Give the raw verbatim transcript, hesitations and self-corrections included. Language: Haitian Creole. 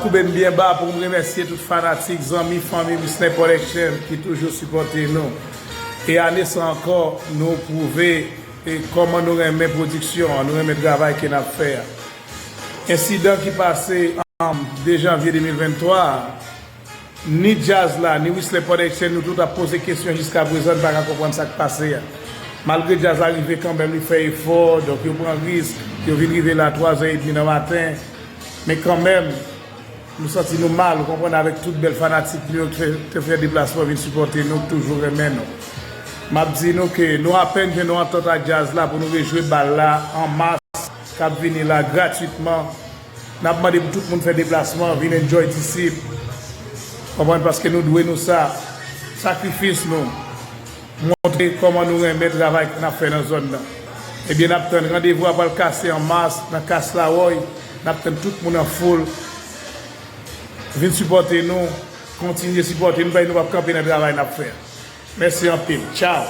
Koube m byen ba pou m remèsye tout fanatik, zanmi, fanmi Wislen Production ki toujou sipòte nou. E ane sa ankò, nou pwouve e kòman nou renmen pwodiksyon an, nou renmen travay ke n ap fè a. Ensidan ki pase an de janvye de mil venntwa a, ni djaz la, ni Wislen Production, nou tout ap poze kesyon jiska prezan, n pa ka konprann sa k pase a. Malgre djaz la rive kanmenm, li fè efò, donk yo pran risk, yo vin rive la twazè edmi nan maten. Men kanmenm, nou santi nou mal, ou konprann, avèk tout bèl fanatik nou yo ki fè, te fè deplasman vin sipòte nou, ki toujou renmen nou. M ap di nou ke nou apèn jwenn yon antant ak djaz la pou nou rejwe bal la an mas k ap vini la gratitman. N ap mande pou tout moun fè deplasman, vin enjoy disip. Konprann, paske nou dwe nou sa. Sakrifis nou. Montre kòman nou renmen travay n ap fè nan zòn nan. Ebyen, n ap tann randevou a pral kase an mas nan Kas Lawòy. N ap tann tout moun an foul. Vin sipòte nou, kontinye sipòte nou, paske nou p ap kanpe nan travay n ap fè a. Mèsi anpil. Tchaw!